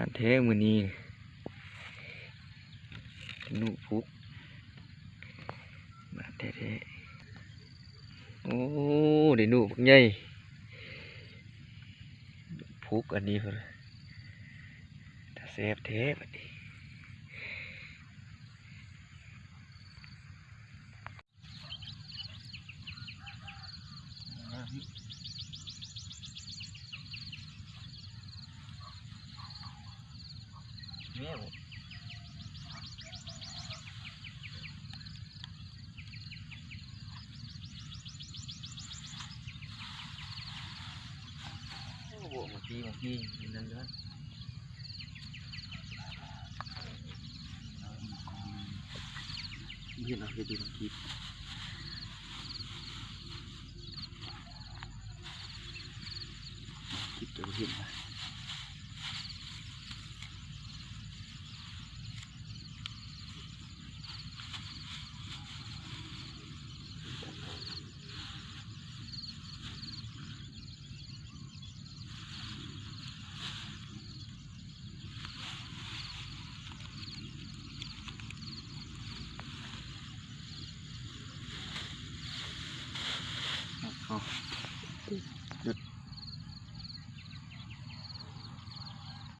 ອັນແທ້ມື້ນີ້ ໜູພຸກ ມາແທ້ໆ. ໂອ້ ໄດ້ໜູບັກໃຫຍ່ ພຸກອັນນີ້ພຸ້ນ ຕາແຊບແທ້ບັດນີ້. ໂອ້ ມາປີ ມາປີ ນັ້ນເດີ. ເຫັນເອົາ ເຮັດຢູ່ ມາກີບ ມາກີບ ຈະບໍ່ເຫັນນະ. ເອົາ ຢຸດ